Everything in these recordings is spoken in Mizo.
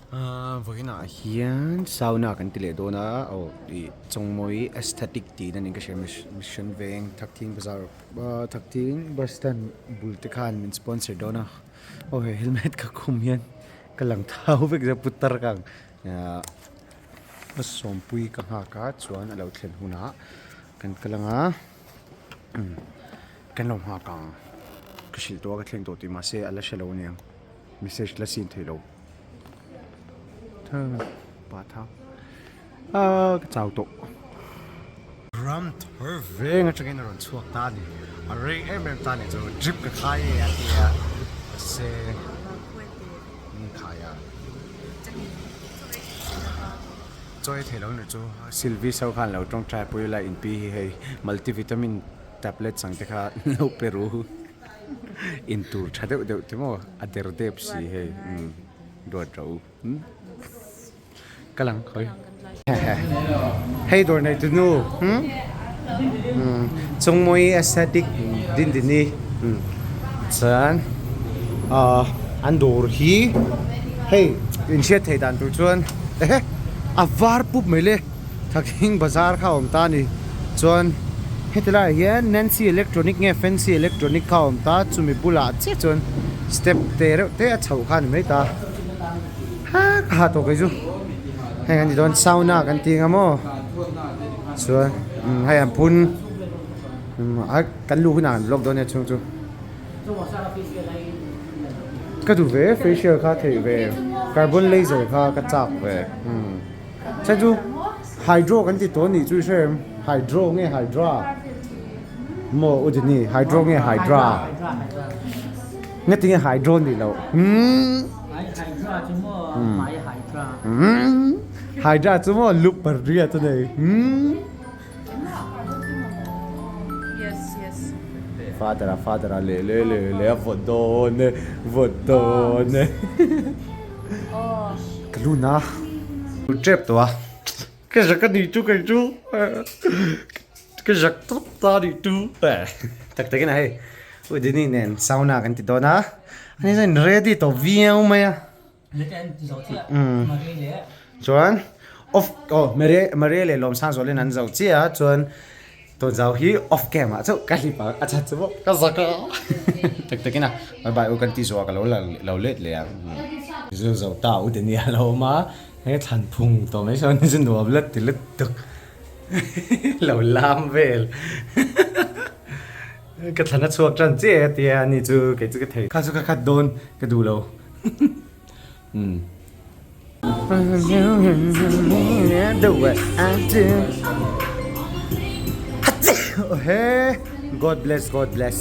Vawiinah hian sauna kan ti leh dawn a aw ih Chawngmawi aesthetic tih na niin ka hria Mission Veng Thakthing bazar Thakthing bus stand bul te khan min sponsor dawn a aw hei helmet ka khum hian ka lang thau vek zel putar ka ang a sawmpui ka nghak a chuan a lo thlen hunah kan kal ang a kan lo nghak ang ka hrilh tawh a ka thleng tawh tih mahse a la hre lo aniang. Message la sin theih lo pa tha a ka chau tawh. Ram thar veng atangin a rawn chhuak ta a ni a rei em em ta a ni chu drip ka khai e a ti a mahse min khai a chaw ei theih lo ni chu Sylvie so khan lo tawngtai pui ila inpi hi hei multivitamin tablets ang te kha lo pe ru. In tur tha deuh deuh te maw a der dep si hei umm duat rawh u umm ka lang khawi hei dawr nei tunu umm umm chungmawi aesthetic din dini umm chuan ahh an dawr hi hei in hriat theih dan tur chuan ehe a var pup mai le. Thakthing bazar kha a awm ta a ni. Chuan heti laiah hian Nancy Electronic nge Fancy Electronic kha a awm ta, chumi bulah chiah chuan step te reuh te a chhoh kha a ni mai ta. Ha ka ha tawh kei chu. Heng an ti dawn sauna kan ti anga maw. Chuan hei an phun a kan luh hunah an vlog dawn nia chhung chu. Ka duh ve facial kha theih ve carbon laser kha ka chak ve. Chhan chu hydro kan ti tawh anih chu i hre em? Hydro nge hydra? Maw u Dini hydro nge hydra? Nge tinge hydro nih loh? Umm Umm Hydra chu maw lu pariat a nei umm Father a father a leh leh leh leh a vawt dawn e vawt dawn e. Ka lu na tep tawh a ka zak a nih chu kei chu ka zak tawp ta a nih chu tak takin a hei u Dini nen sauna kan ti dawn a ani chuan ready tawh viau mai a chuan off aw Maria leh Lawmsang zawlin an zo chiah a chuan. Tun zau hi off cam ah chauh ka hlip a, a chat chu maw ka zak a tak takin a bye bye u kan ti zawh a ka lo la lo let leh ang zu zo ta u te nia lo awm a he thlan phung tawh mai sawn chu nuam la ti lutuk lo lam vel ka thlan a chhuak tan chiah a tia ani chu kei chu ka thei kha chu ka khat dawn ka duh lo umm. God bless God bless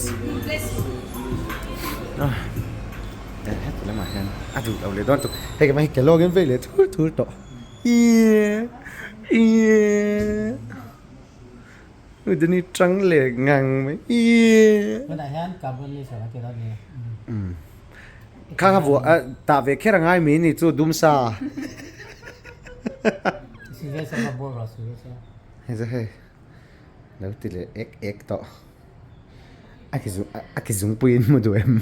heti lamah hian a duh lo leh dawn tuk hei ka hmai kelawng in vei leh thur thur tawh Udini tang leh ngang mai Kha kha vuah a tah ve kher a ngai mai ni chu dum sa. Hei chu hei lo ti leh ek ek tawh a ki zung a ki zungpui in hmu duh em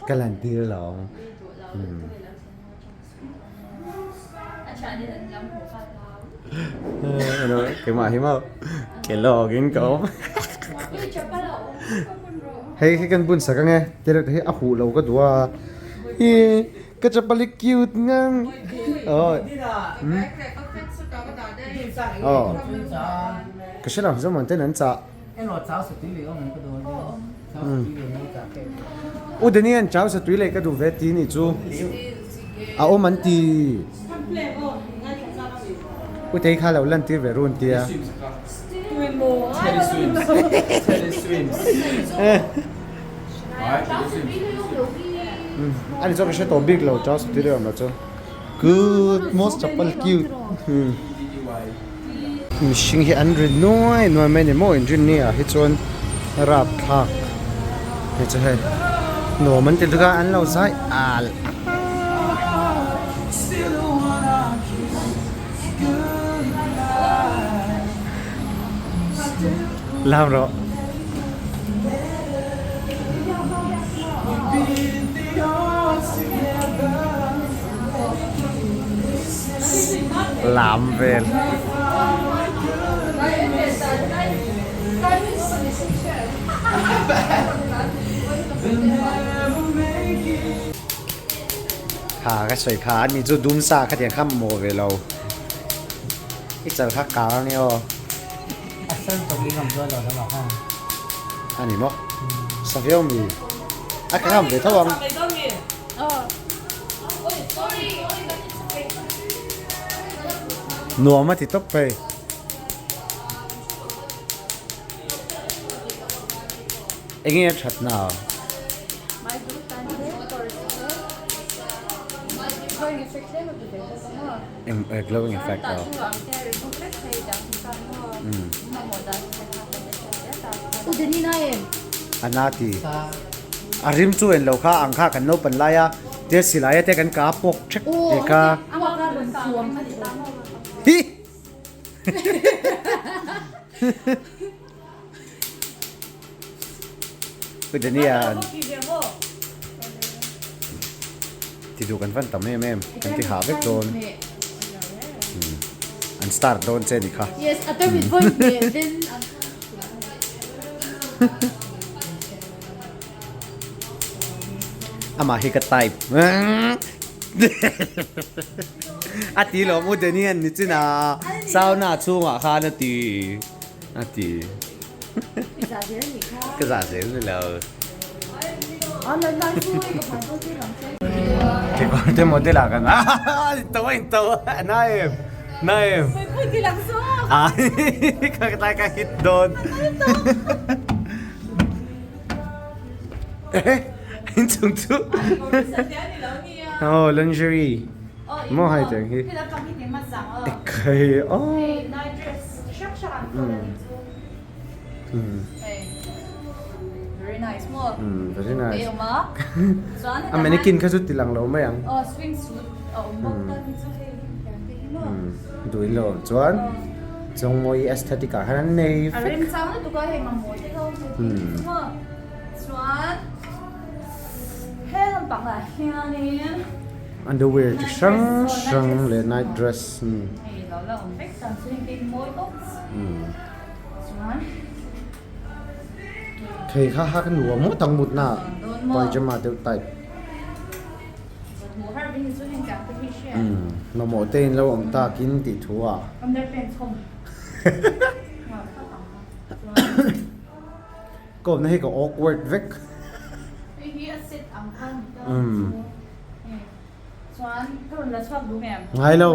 ka lan tir lo umm. Keimah hi maw kelawk in ka awm hei hi kan bun sak ange te reuh te hi a huh lo ka duh a hi ka chapal hi cute ngang aw aw ka hre lo zawm ten an chah U Daniel chau sa tui leh ka duh ve ti nih chu a awm an ti. U Tei kha lo lan tir ve run tia. Ani chu ka hre tawh bik lo chau sa tui leh awm lo chu. Good most chapal cute. Mihring hi an ri nuai nuai mai a ni maw inrin ni ah hi chuan rapthlak hei chu hei nuam an ti tuk a an lo zai al lam rawh. Lam vel. Kha ka sawi kha ani chu dum sa khatiang kha mamawh ve lo. I chal kha kar a ni aw. A sen tawp i ngam chuan lo lamah khan. A ni maw? Sa viau mi? A ka ngam ve tho ang. Nuam a ti tawp phei. Enge a that na? Eng glowing effect a. A na ti. A rim chu en lo kha ang kha kan naupan lai a tia silai a te kan ka pawk thek ve kha. Hi! Pu Dania ti duh kan van tam em em kan ti hah vek dawn an start dawn che ni kha. Yes, a term point then Amah hi ka type. A ti lo mu Danian ni chin a sauna chhungah khan a ti a ti. Ka za zel ni lo. Kekawr te model ah kan in to a in to a na em na em. Ka tlai ka hit dawn. Inchung chu Oh lingerie maw hai tiang hi ekhai aw very nice a mannequin kha chu ti lang lo mai ang duh lo chuan Chawngmawi aesthetic ah khan an nei vek. Underwear chi hrang hrang leh night dress Thei kha ha ka nuam ngawt ang mutna ah pyjama deuh type. Mamawh te in lo awm takin tih thu ah. Kawmna hi ka awkward vek. Ngai lo.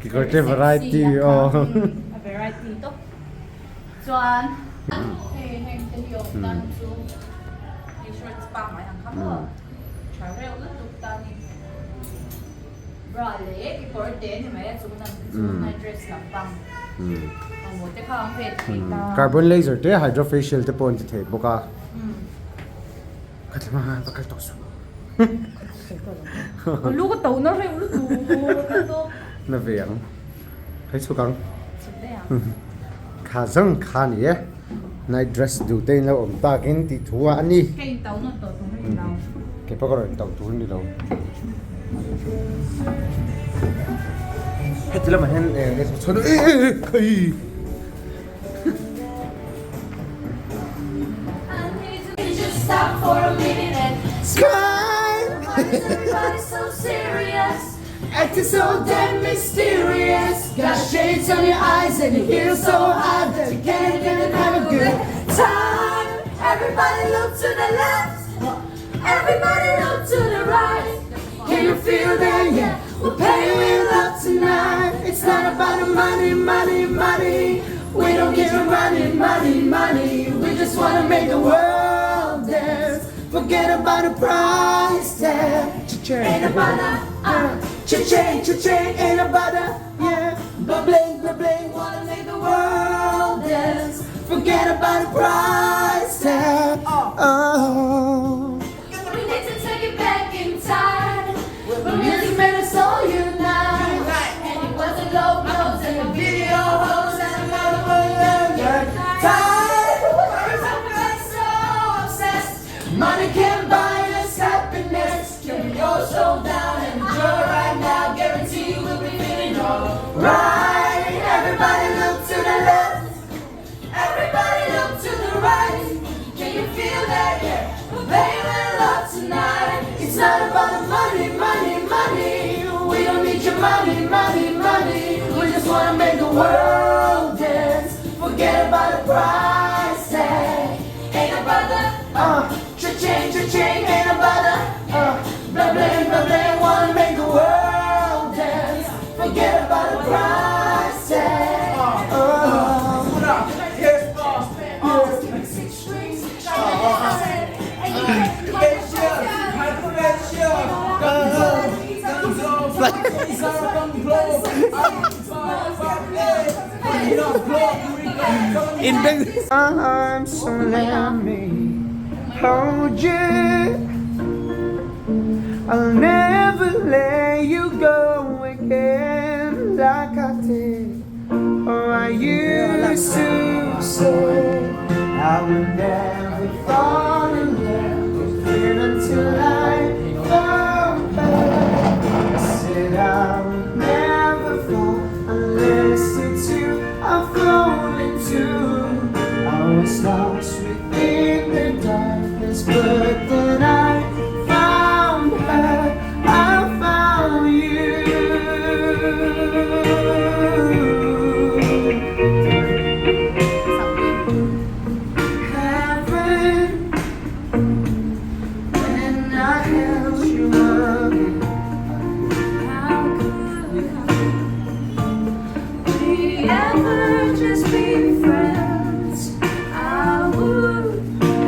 Kekawr te variety aw. Carbon laser te hydra facial te pawh an ti thei bawk a. Na ve ang. Hei chhuk ang. Kha zang kha ni e. Night dress duh te in lo awm takin tih thu a ni. Kei pawh ka rawn tauh tur ni lo. Heti lamah hian chhuan e e khai. Acting so damn mysterious Got shades on your eyes and your heels so high That you can't even have a good time Everybody look to the left Everybody look to the right Can you feel that? Yeah, we're paying with love tonight It's not about the money, money, money We don't give a money, money, money We just wanna make the world dance Forget about the price tag Ain't about the uh, cha-ching, cha-ching Ain't about the, yeah Bubbling, bubbling Wanna make the world dance Forget about the price tag Oh We need to take it back in time When music made us all unite And it wasn't low blows and the video hoes And the motherfucker time So obsessed Money can buy us happiness. In beng Arms so let me hold you I'll never let you go again like I did or I used to say I will never fall in love again until I found her I said I will never fall unless it's you I'm falling to I was lost within the darkness but then I found her I found you Heaven when I held you again How could we ever just be friends? I would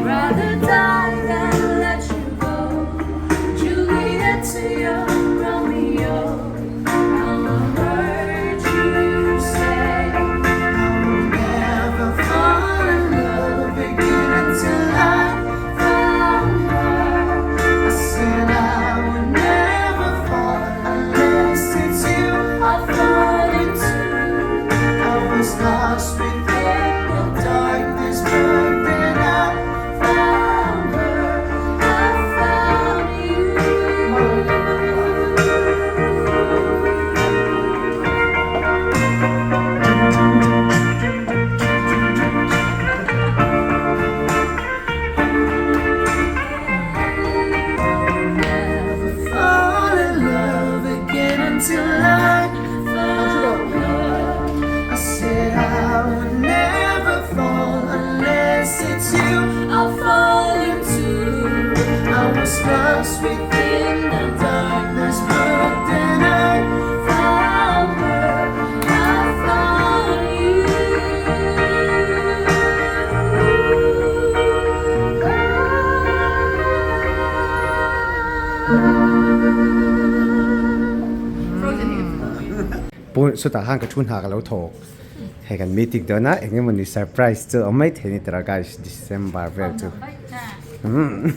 rather die than let you go. Juliet to your Romeo, I'll hurt you say. I will never fall in love again until I found her. I said I would never fall unless it's you I fall into. I was lost within the darkness, but then I found her. I found you. Fall in love again until I found her. I said I would never fall unless it's you I'll fall into. I was lost within the darkness, but then I Found her, I found you. Pawn sawtah khan ka thu hna ka lo thawk hei kan meeting dawn a eng emawni surprise chu a awm mai thei a ni tawh guys December vel chu umm.